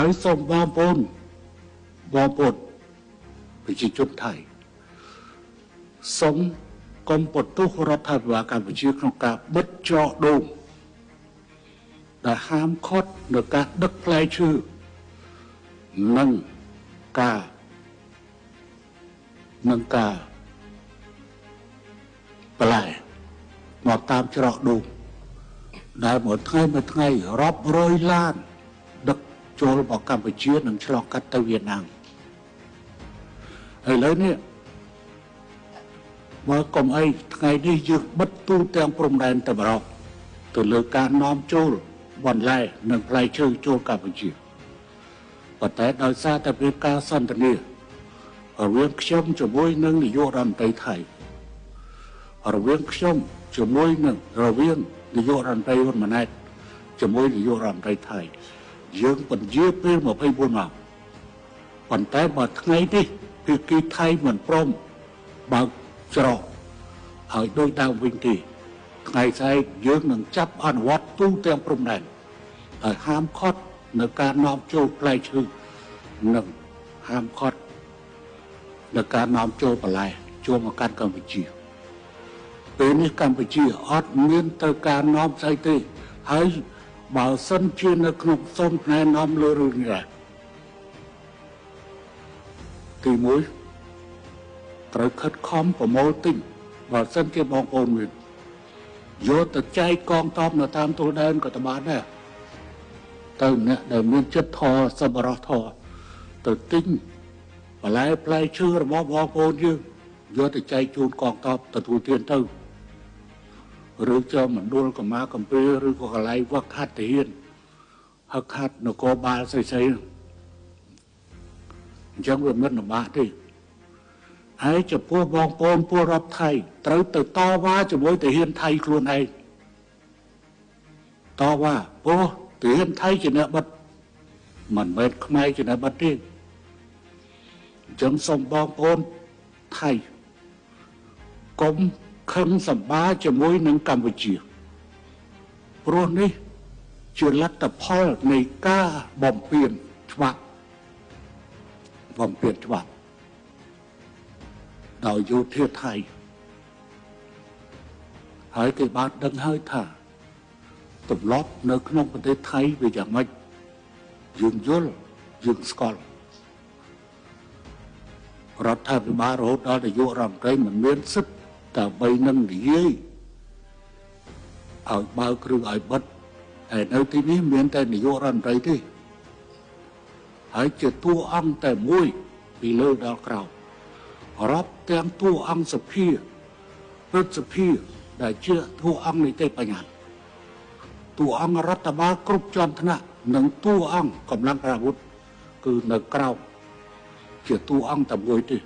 ហើយសូមបងប្អូនបងប្អូនប្រជាជនថៃសូមកុំបន្ទោសរដ្ឋាភិបាលកម្ពុជាក្នុងការបិទច្រកដូងដែលហាមឃាត់នៅការដឹកផ្លែឈើនិងការបន្លែមកតាមច្រកដូងដែលមួយថ្ងៃមួយថ្ងៃរាប់រយឡានដឹកចូលមកកម្ពុជានិងឆ្លងកាត់ទៅវៀតណាមឥឡូវនេះបើកុំអីថ្ងៃនេះយើងបិទទូទាំងព្រំដែនតែម្ដងទៅលើការនាំចូលបន្លែនិងផ្លែឈើចូលកម្ពុជាប៉ុន្តែដោយសារតែមានការសន្ទនារវាងខ្ញុំជាមួយនឹងនាយករដ្ឋមន្ត្រីថៃរវាងខ្ញុំជាមួយនឹងរវាងនាយករដ្ឋមន្ត្រីហ៊ុនម៉ាណែតជាមួយនាយករដ្ឋមន្ត្រីថៃយើងពន្យាពេល24ម៉ោងប៉ុន្តែបើថ្ងៃនេះភាគីថៃមិនព្រមបើកច្រកឲ្យដូចដើមវិញទេថ្ងៃស្អែកយើងនឹងចាប់អនុវត្តទូទាំងព្រំដែនឲ្យហាមឃាត់នៅការនាំចូលផ្លែឈើនិងហាមឃាត់នៅការនាំចូលបន្លែចូលមកកាន់កម្ពុជាពេលនេះកម្ពុជាអត់មានទៅការនាំស្អីទេហើយបើសិនជានៅក្នុងសូមណែនាំលើរឿងនេះទី1ត្រូវខិតខំប្រមូលទិញបើសិនជាបងប្អូនមានយកទៅចែកកងទ័ពនៅតាមទូលដែនក៏ទៅបានដែរទៅអ្នកដែលមានចិត្តធម៌សប្បុរសធម៌ទៅទិញបន្លែផ្លែឈើរបស់បងប្អូនយើងយកទៅចែកជូនកងទ័ពទទួលទានទៅឬចូលមណ្ឌលកម្មាកម្ពីឬក៏កន្លែងវឹកហាត់ទាហានហឹកហាត់នគរបាលស្អីៗអញ្ចឹងវាមិនលំបាកទេហើយចំពោះបងប្អូនពលរដ្ឋថៃត្រូវទៅតវ៉ាជាមួយទាហានថៃខ្លួនឯងតវ៉ាព្រោះទាហានថៃជាអ្នកបិទមិនមែនខ្មែរជាអ្នកបិទទេអញ្ចឹងសូមបងប្អូនថៃកុំខឹងសម្បាជាមួយនឹងកម្ពុជាព្រោះនេះជាលទ្ធផលនៃការបំពានច្បាប់បំពានច្បាប់ដោយយោធាថៃហើយគេបានដឹងហើយថាទម្លាប់នៅក្នុងប្រទេសថៃវាយ៉ាងម៉េចយើងយល់យើងស្គាល់រដ្ឋាភិបាលរហូតដល់នាយករដ្ឋមន្ត្រីមិនមានសិទ្ធិដើម្បីនឹងនិយាយឲ្យបើកឬឲ្យបិទហើយនៅទីនេះមានតែនាយករដ្ឋមន្ត្រីទេហើយជាតួអង្គតែមួយពីលើដល់ក្រោមរាប់ទាំងតួអង្គសភាព្រឹទ្ធសភាដែលជាតួអង្គនីតិបញ្ញត្តិតួអង្គរដ្ឋបាលគ្រប់ជាន់ថ្នាក់និងតួអង្គកម្លាំងអាវុធគឺនៅក្រោមជាតួអង្គតែមួយទេ